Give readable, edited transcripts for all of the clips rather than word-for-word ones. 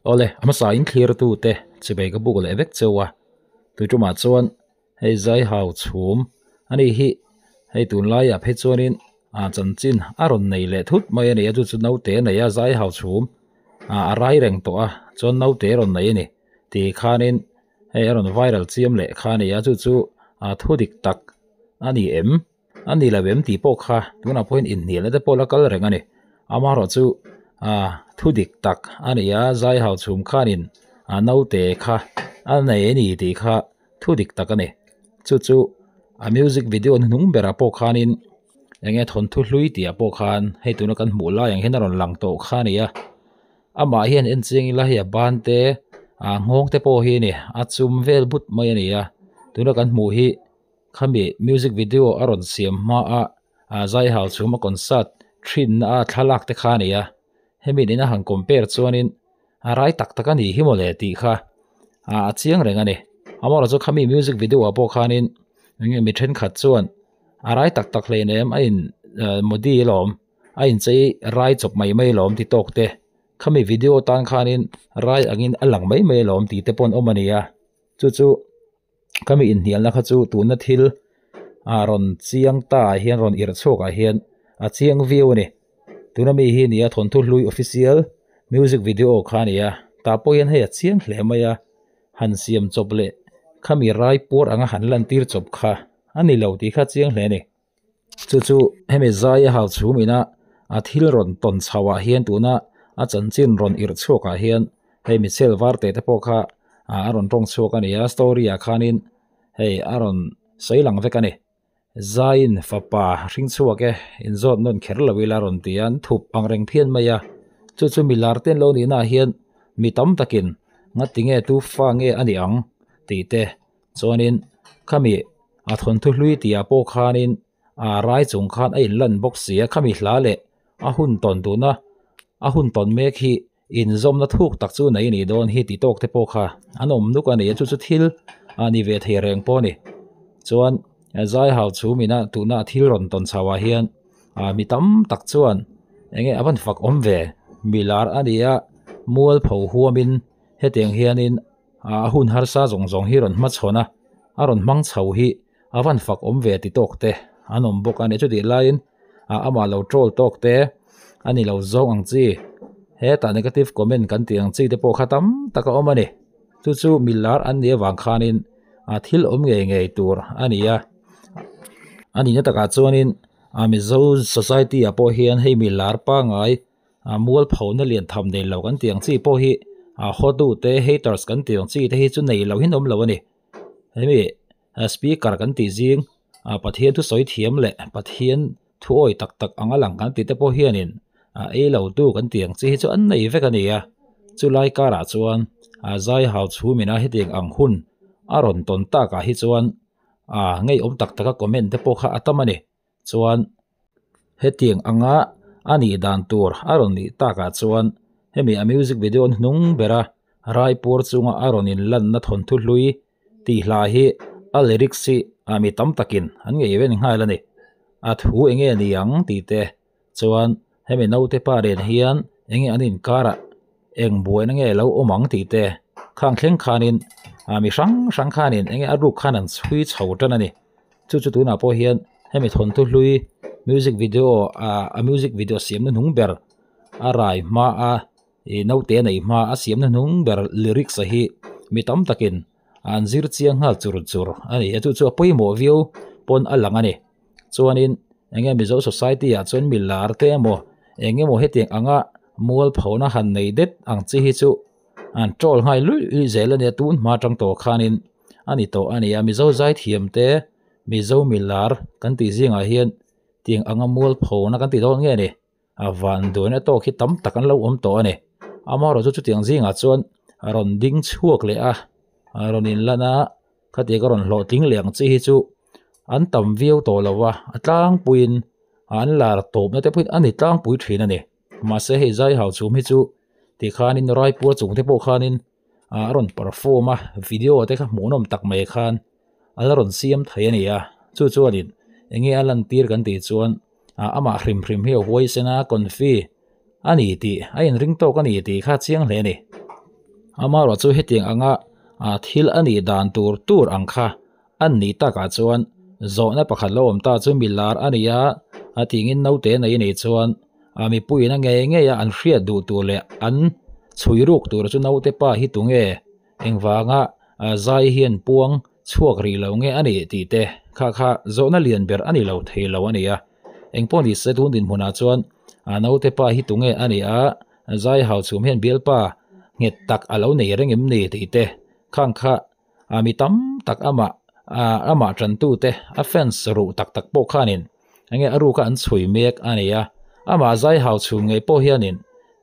Awle, a hmasa in thlir tu te chibei ka buk leh vek cheu a, tuitumah chuan hei zai hau chhum a ni hi hei tunlaiah phei chuanin ah chanchin a rawn nei leh thut mai a ni a chu chu naute a nei a zai hau chhum ah a rai reng tawh a chuan naute a rawn nei a ni tih khanin hei a rawn viral chiam leh kha a ni a chu chu ah thu dik tak a ni em a ni lo em tih pawh kha tunah pawhin inhnialna te pawh la kal reng a ni amaherawh chu ah thu dik tak a ni a zai hau chhum khanin ah naute kha a nei a ni tih kha thu dik tak a ni chu chu a music video hnuhnung berah pawh khanin eng nge thawnthu hlui tih ah pawh khan hei tuna kan hmuh lai ang hian a rawn lang tawh kha a ni a amah hian en chiang ila hei a ban te ah nghawng te pawh hi a ni a chum vel but mai a ni a tuna kan hmuh hi. Khami music video a rawn siam hma a ah zai hau chhum a concert thin na a thlalak te kha a ni a hemi nena han compare chuanin a rai tak tak a nih hi mawle tih kha ah a chiang reng a ni amaherawhchu chu khami music video ah pawh khanin eng nge mi thenkhat chuan a rai tak tak hleinem a in ah modi alawm a inchei rai chawp mai mai alawm ti tawk te khami video tan khanin rai angin a lang mai mai alawm tih te pawh an awm a ni a chu chu. Khami inhnialna kha chu tuna thil ah rawn chiang ta ah hian rawn irh chhuak ah hian a chiang viau a ni. Tuna mi hi nia thawnthu hlui official music video kha a ni a, tah pawh hian hei a chiang hle mai a, han siam chawp leh khami rai puar anga han lantir chawp kha a ni lo tih kha a chiang hle a ni. Chu chu hemi zai a hau chhum ina a thil rawn tawn chho ah hian tuna a chanchin rawn irh chhuak ah hian hei Michelle Varte te pawh kha a rawn tawng chhuak a ni a story ah khanin hei a rawn sawi lang vek a ni. Zaiin fapa hring chhuak e inzawt nawn kher lo ila rawn ti a an thup ang reng phian mai a chu chu milar te an lo nihna ah hian mi tam takin ngati nge tu fa nge a nih ang tih te Chuanin khami a thawnthu hlui tih ah pawh khanin ah rai chung khan a inlan bawk si a khami hla leh a hun tawn tuna a hun tawn mek hi inzawmna thuk tak chu nei anih dawn hi tih tawk te pawh kha an awm nuk a ni a chu chu thil a ni ve thei reng pawh a ni chuan zai hau chhum ina tuna thil rawn tawn chho ah hian ah mi tam tak chuan eng nge a van fak awm ve milar a ni a mualpho huamin hetiang hianin. A hun harsa zawng zawng hi rawn hmachhawn a, a rawn hmang chho hi a van fak awm ve ti tawk te an awm bawk a ni. Chutih laiin amah lo troll tawk te a ni lo zawng ang chi hetah negative comment kan tih ang chi te pawh kha tam tak a awm a ni. Chu chu milar an nih avang khanin thil awm ngei ngei tur a ni a, a nihna takah chuanin Mizo society ah pawh hian hei milar pangngai a mual phona lian tham nei lo kan tih ang chi pawh hi a hawtu te haters kan tih ang chi te hi chu nei lo hin awm lo a ni hemi speaker kan tih zing a Pathian thu sawi thiam leh Pathian thu awi tak tak anga lang kan tih te pawh hianin a ei lo tu kan tih ang chi hi chu an nei vek a ni a chulai karah chuan a zai hau chhumina hetiang ang hun a rawn tawn takah hi chuan a ngeiawm tak taka comment te pawh kha a tam a ni. Chuan hetiang anga a nih dan tur a rawn nih takah chuan hemi a music video hnung bera Raipur chunga a rawn inlanna thawnthu hlui tih hla hi a lyrics hi a mi tam takin an ngei ven nghal a ni. A thu eng nge ni ang tih te chuan hemi naute pa nen hian eng nge an inkarah eng buaina nge lo awm ang tih te khang thleng khanin ah mi hrang hrang khanin eng nge a ruk khan an chhui chho tan a ni. Chu chu tunah pawh hian hemi thawnthu hlui music video ah a music video siamna hnung ber a rai hma a ih naute a neih hma a siamna hnung ber lyrics a hi mi tam takin an zir chiang nghal chur chur a ni a chu chu a pawimawh viau pawn a lang a ni chuanin eng nge mizo society ah chuan mi lar te emaw eng emaw hetiang anga mualphona han nei det ang chi hi chu an troll nghal luih luih zel a nia tun hma atang tawh khanin a ni tawh a ni a mizo zaithiam te mizo milar kan tih zingah hian tiang anga mualphona kan tih dawn nge ni a van duaina tawk hi tam tak an lo awm tawh a ni amaherawhchu chutiang zingah chuan a rawn ding chhuak leh a a rawn inlan a khatiang a rawn hlawhtling leh ang chi hi chu an tam viau tawh lo a a tlangpuiin an lar tawpna te pawhin a ni tlangpui thin a ni mahse hei zai hau chhum hi chu tikhanin raipuar chung te pawh khanin a rawn perform a video te kha hmuhnawm tak mai khan a la rawn siam thei a ni a chu chuanin eng nge a lantir kan tih chuan ah amah hrim hrim hi a huai sen a confi a ni tih a inring tawk a ni tih kha a chiang hle a ni. Amaherawh chu hetiang anga thil a nih dan tur tur ang kha an nih takah chuan zawhna pakhat lo awm ta chu milar a ni a, a tingin naute nei a nih chuan mipuiin a ngei ngei a an hriat duh tur leh an chhui ruk tur chu naute pa hi tunge engvanga zai hian puang chhuak rih lo nge a nih tih te kha kha zawhna lian ber a ni lo thei lo a ni a. Engpawh ni se tun dinhmunah chuan naute pa hi tunge a nih a, zai hau chhum hian bialpa nghet tak a lo nei reng em ni tih te khang kha mi tam tak amah amah tantu te a fans ruh tak tak pawh khanin enge a ruka an chhui mek a ni a, amah zai hau chhum ngei pawh hianin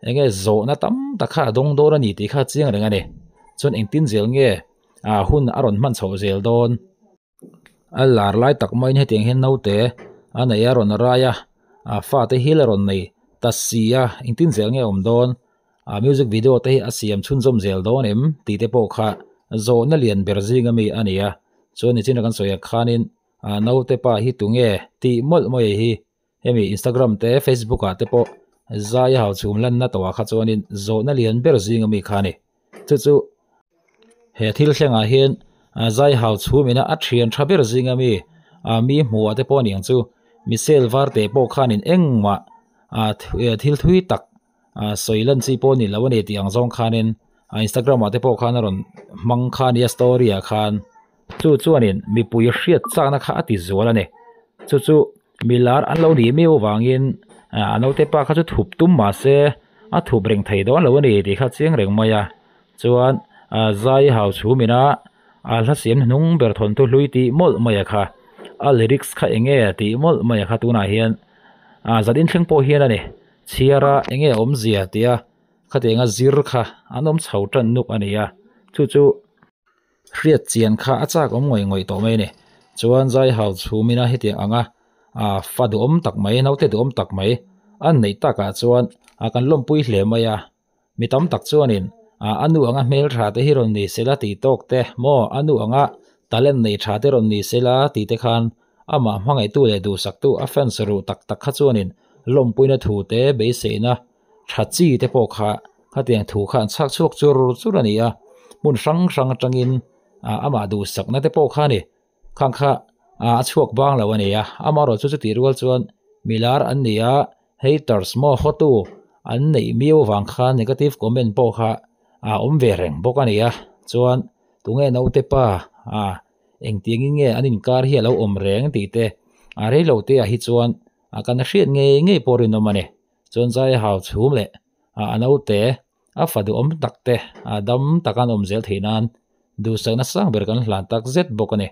enge zawhna tam tak kha a dawng dawn a ni tih kha a chiang reng a ni. Chuan engtin zel nge hun a rawn hman chhoh zel dawn? A lar lai tak maiin hetiang hian naute a nei a rawn rai a, a fate hil a rawn nei ta si a, engtin zel nge a awm dawn? A music video te hi a siam chhunzawm zel dawn em tih te pawh kha zawhna lian ber zing ami a ni a, chuan nichina kan sawi ah khanin naute pa hi tunge tih mawlh mawih hi hemi Instagram te Facebook ah te pawh zai a hau chhum lanna tawhah kha chuanin zawhna lian ber zing ami kha a ni. Chu chu he thil thlengah hian zai hau chhum ina a thian tha ber zing ami mi hmuh ah te pawh a ni ang chu Michelle Varte pawh khanin engmah thil thui tak sawi lan chi pawh a ni lo a ni tih ang zawng khanin Instagram ah te pawh khan a rawn hmang kha a nia story ah khan chu chuanin mipui hriat chakna kha a ti zual a ni chu chu milar an lo nih miau vangin a naute pa kha chu thup tum mahse a thup reng thei dawn lo a ni tih kha chiang reng mai a chuan zai hau chhum ina a hla siam hnung ber thawnthu hlui tih mawlh mai a kha a lyrics kha eng nge tih mawlh mai a kha tunah hian zan inthleng pawh hian a ni chhiar a eng nge awmzia tia khatianga zir kha an awm chho tan nuk a ni a chu chu. Hriat chian kha a chak awm ngawih ngawih tawh mai a ni. Chuan zai hau chhumina hetiang anga fa duhawm tak mai, naute duhawm tak mai an neih takah chuan kan lawmpui hle mai a. Mi tam tak chuanin a nu anga hmeltha te hi rawn ni sela tih tawk te maw, a nu anga talent nei tha te rawn ni sela tih te khan amah hmangaihtu leh duhsaktu a fans ruh tak tak kha chuanin lawmpuina thu te beiseina tha chi te pawh kha khatiang thu kha an chhak chhuak chur chur a ni a, hmun hrang hrang atangin amah duhsakna te pawh kha a ni, khang kha a chhuak bang lo a ni a, amaherawh chu chutih rual chuan milar an ni a, haters maw hawtu an neih miau avang khan negative comment pawh kha a awm ve reng bawk a ni a, chuan tunge naute pa engtiangin nge an inkar hi a lo awm reng tih te a reilo te ah hi chuan kan hriat ngei ngei pawh rinawm a ni. Chuan zai hau chhum leh a naute a fa duhawm tak te a dam taka an awm zel theih nan duhsakna sang ber kan hlan tak zet bawk a ni.